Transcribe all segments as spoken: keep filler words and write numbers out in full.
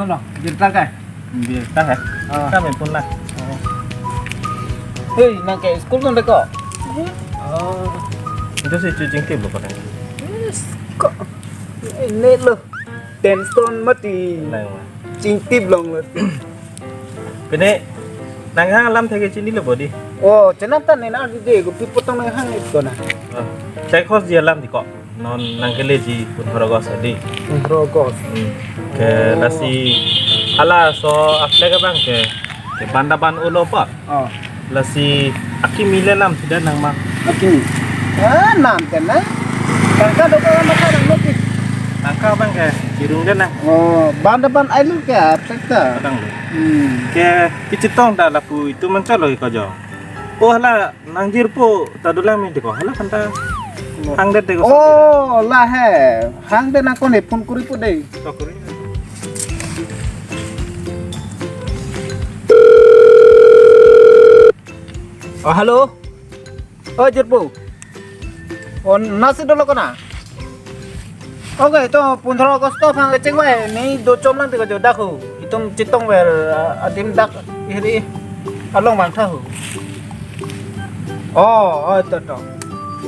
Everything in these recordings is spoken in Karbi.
No, jirta kai. Jirta kai. Ah. Kami pun lah. Oh. Hei, nang ke school nang deko. Oh. Itu si cucing tip lo pakai. Yes, kok. Ini lo. Tension mati. Nang. Cingtip long lo. Pine nang hang alam thek ke chini lo bodi. Oh, chenam tan nena di de, kopi potong nang hang ito na. Ah. Check house di alam di kok. Non nang keleji pun horogos adi. Pun horogos. Hmm. Ke lasi hala so aflek abang ke ke banda ban ulo pa. Oh. Lasi akimi le nam sida nang ma. Akimi. Ah, nam te na. Tangka doko mata nang mati. Tangka abang ke kirung de na. Oh, banda ban ailu ke aflek ta. Padang lo. Hmm. Ke kecitong ta lapu itu mencolo ko jo. Oh, hala nang jirpo ta dolang mi deko. Hala kanta hang det deko. Oh, la he. Hang det nang kone phone kuri po dei. Phone kuri. Oh, hello. Oh, jirpo. Oh, nasi dolo kona. Okay, to pundro August to phang kecheng vai ni do chom lang tiko jo dak ho. Itum chetong ver, ah, adim dak hiri along bang tha ho. Oh, oh, to to.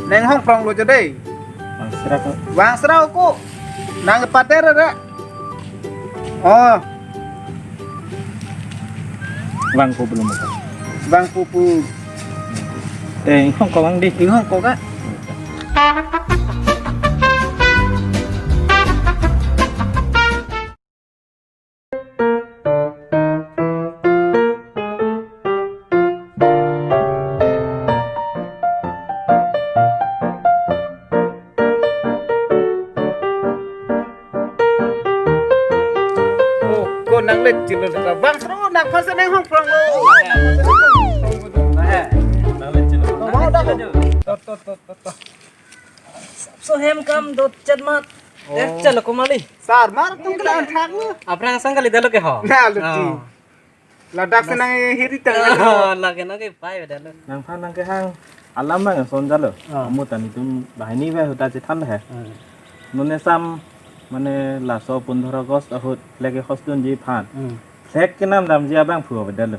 Neng hong prong lo jo dei. Bang sera ko. Bang sera ko. Nang pater ra. Oh. Vang pu belum apa? Vang pu pu. Eh, inghong ko vang di. Inghong ko ka. Oh, ko nang let chilo ka. Bang sero nang phasa neng hong prong lo. Nang let chilo. Mau dah. Tot, tot, tot, tot, tot. So hem kam dot chat mat. Oh. Eh, chalo ko mali. Sar mar tum kala thak lo. Aphrang sang kali dalo ke ho. Na lo ti. Oh. Ladak senang hiri tang. Oh, lagi nangke pai beda lo. Nangphan nangkehang alam bang son jalo. Ah. Amu tani tum banghini bai huta chethan he. Ah. Nune sam mane laso pundro August ahut lege hostun ji phan. Hmm. Lek kenam damji abang phu beda lo.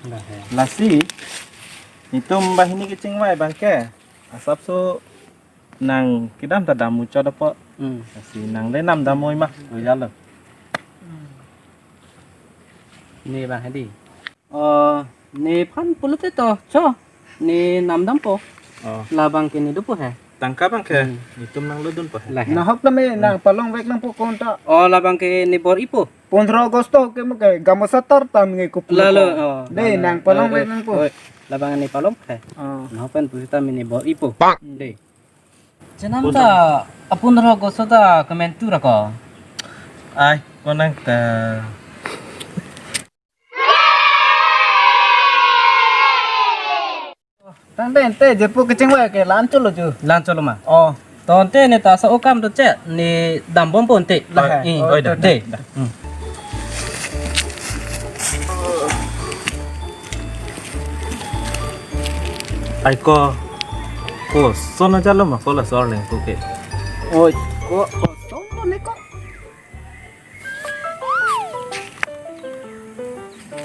Lah he. Lasi itum banghini kecheng vai bang ke asapso nang kedam ta dam muchot apo. Hmm. Lasi nang le nam dam moi ma. Oi jalo. Hmm. Ne bang hedi. Oh, nephan pulote to, cho. Ne nam dampo. Oh. Labang ke ne dopo he. Tangka bang ke, hmm, itum nang lodunpo he. Lah he. Nahok tame, hmm, nang palong vek nangpo konta. Oh, labang ke ne bor-ipo. Pundro August to ke mo ke gamosa tar tam nge kupu. Lalo, oh, de, lalo. Nang palong, eh, vek, eh, nangpo. Oi, labang ne palong he. Oh. Nahok pen pusi tame ne bor-ipo. Pak. De. Chenam ta apun ro goso ta kemen tu ra ko. Ai, konang ta. Tang den te jirpo kecheng vai ke lan cholo ju. Lan cholo ma. Oh. Ton te ne ta sa okam to che ne dam bom pon te. Lah, oi, eh, oi, dah, de. Dah. Hmm. Ai ko, koson ajalo ma ko laso arleng ko ke. Oi, ko, koson lo ne ko.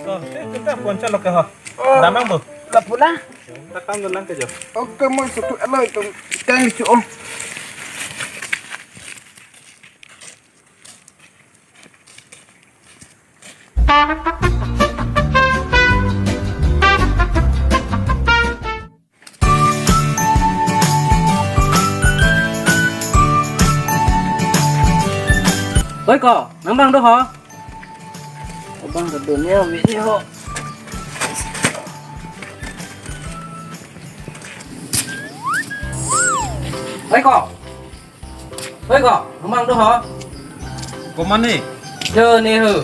So, eh, kita pon chalo ke ho. Oh. Damang bo. Lapu na. Kita kam dolang ke jo. Oke, mo sutu elo itu. Kang isu, oh. Oi ko, nang bang do ho? Abang ke dunia video. Oi ko. Oi ko, nang bang do ho? Ko mane? Do ne ho.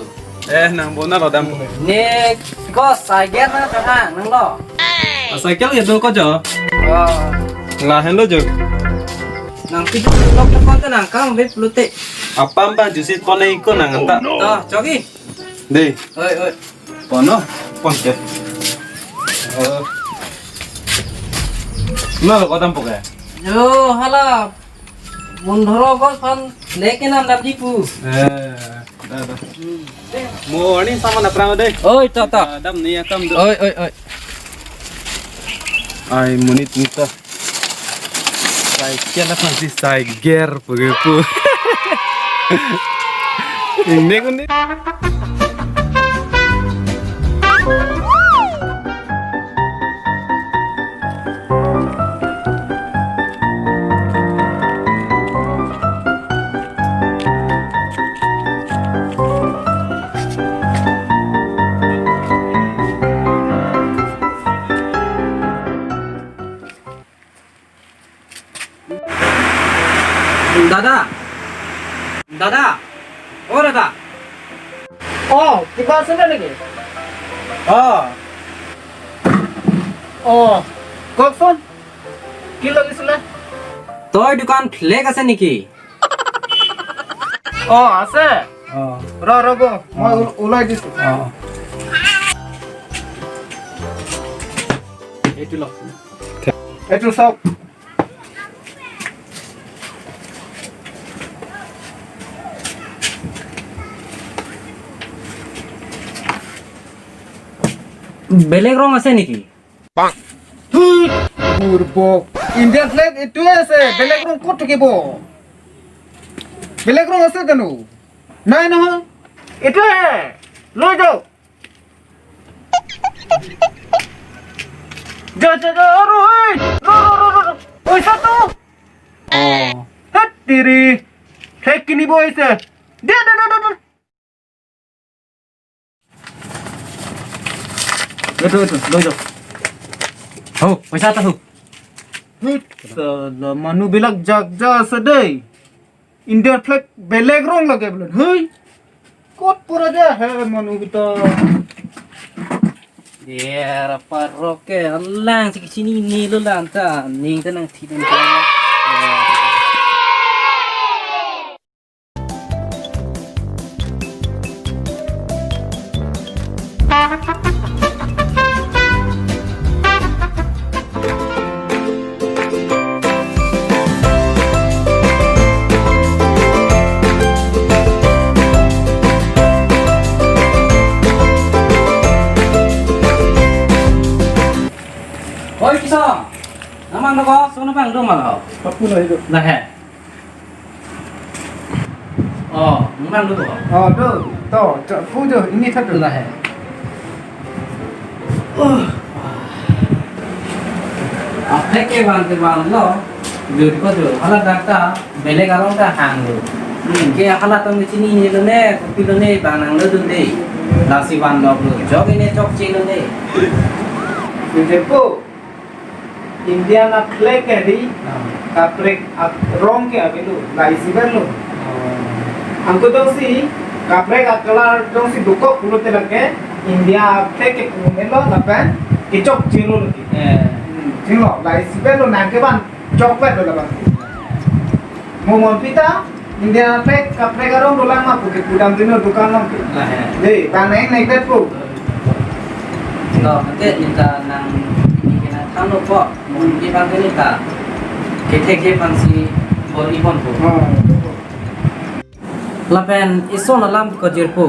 Eh, nang bona lo dam. Ne ko cycle na ta nang lo. Ah, cycle ya do ko jo. Oh. Lahen lo jo. Nang pitu lok ko ta nang kam ve plute. Apam bang jusit ko ne ko nang anta. Oh, chogi. Dei. Oi, oi. Pono, pon ke. Oh. Na lo ko dam po ke? Yo, hala. Pundro August phan lek kenam damji pu. Eh. Mo arni saman aphrang dei. Oi, ta, ta. Ah, dam ni akam do. Oi, oi, oi. Ai, monit nita. Cycle aphansi cycle pagi pu. Ingnek ingnek. দাদা, দাদা, অ দাদা। অ, কিবা আছিলে নেকি? অ। অ, কওকচোন, কি লাগিছিলে? তই দোকান ফ্লেগ আছে নেকি? অ, আছে। অ। ৰ, ৰ'ব, মই অ। ওল-, ওলাই দিছো। অ। এইটো লওক। এইটো চাওক। বেলেগ ৰং আছে নেকি? ধুত, বুৰ্বক। ইণ্ডিয়ান ফ্লেগ এইটোৱে আছে, বেলেগ ৰং ক'ত থাকিব? বেলেগ ৰং আছে জানো? নাই নহয়, এইটোৱে। লৈ যাওক। যা, যা, যা, আৰু ঐ, ৰ, ৰ, ৰ, ৰ, ৰ। পইচাটো। অ। হেত তেৰি, ফ্লেগ কিনিব আহিছে। দে, দে, দে, দে, দে। এইটো, এইটো, লৈ যাওক। হৌ, পইচা এটা হৌ। ধুত, চালা, মানুহবিলাক জাগজা আছে দেই। ইণ্ডিয়াৰ ফ্লেগ বেলেগ ৰং লাগে বোলে। হেই, ক'ত পৰা যে আহে মানুহকেইটা? Era parok ke alang si kachinine lo lang ta, ning ta nangthi dun ta. Oi, Kisa. Namang doko, sono bang do mal ho. Papu na hidup. Nah, he. Oh, namang do to. Oh, do. To, to, pu jo, ini satu. Nah, he. Uh. Aphek ke van ke van lo. Jut ko jut. Hala dak ta, belek arong ta hang lo. Hmm. Ke hala tong chinine lo ne, kopi lo ne, bang nang lo dun de. Lasi van lo lo. Jok ine chokche lo ne. Jut po. Indian a flag ke di, ah, kaprek a rong ke avelo, la isi verlo. Oh. Anke jongsi kaprek a color jongsi dokok pulote lake India a flag ke kumelo lapen kechokche lo lake. Eh. Hmm, chinglo, la isi verlo nangke van chokpet lo lapen. Mo mon pita, India a flag, kaprek arong dolang ma pu ke pudam dino dukan long ke. Nah, ya. Dei, bang neng neng tet pu. To, mate neta nang ini kena tanglo po. Mungkin bang neta kethek je pansi bor ipon pu. Oh. Lapen ison alam ko jirpo.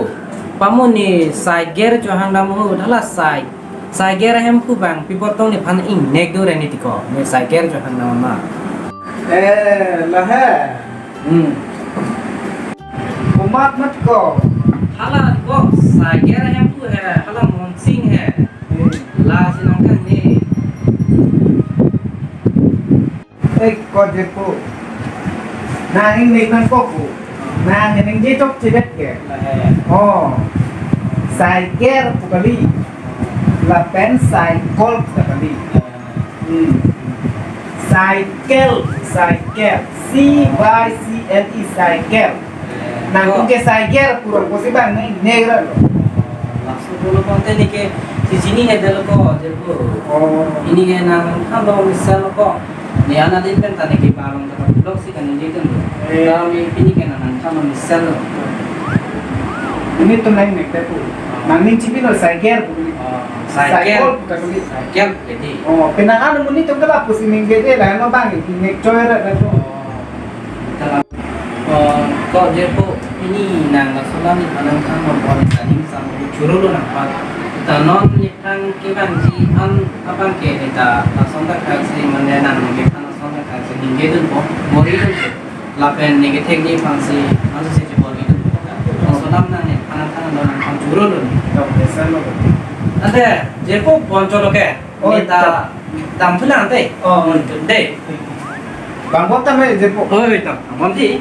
Pamuni cycle chohang dam hu dala cycle. Cycle ahem pu bang pi botong nephan ingnek do reni tiko. Ne cycle chohang dam ma. Eh, lahe. Hmm. Komat mat ko. Hala ko cycle ahem pu he, hala Monsing he. Hmm. Lasi nangkang ne. Eh, ko jirpo. Nang ingnek nang ko pu. Nang ingnek je chokche det ke. Oh. Cycle pu kali. Lapen cycle pu kali. Hmm. Cycle, cycle. C Y C L E, cycle. Nang ko ke cycle pura kosi bang ne negra lo. Maksud dulu konten ini ke si sini ne delo ko, delo ko. Oh. Ini ke nang kan lo misal ko. Ni anak din kan tadi ke balong ke blok si kan ini kan. Eh. Kalau ini ke nang kan lo misal lo. Ini tuh lain nek tepu. Nang ini cipi lo cycle. Oh, cycle. Cycle bukan ini. Cycle jadi. Oh, penang anu ini tuh kelapus ini gede lah, no bang, ini coy lah tuh. Oh. Dalam, eh, ko jirpo, Pini nang laso alam nephan nangthan nonpon, neta ning sambu churolo nangphan. Ta non nephan kevangji an abang ke neta lason ta kaisi mane nang nephan lason ta kaisi ningje dunpo, bor-i dunpo. Lapen neke thekji aphansi ansi chebor-i dunpo. Laso alam nang nephan nangthan non nangphan churolo ni. Dam desa lo. Ante, jepo boncholo ke. Oh, neta dam. Dam thulang te. Oh. Boncholo te. Bang bom tame jepo. Oh, dam. Bom di.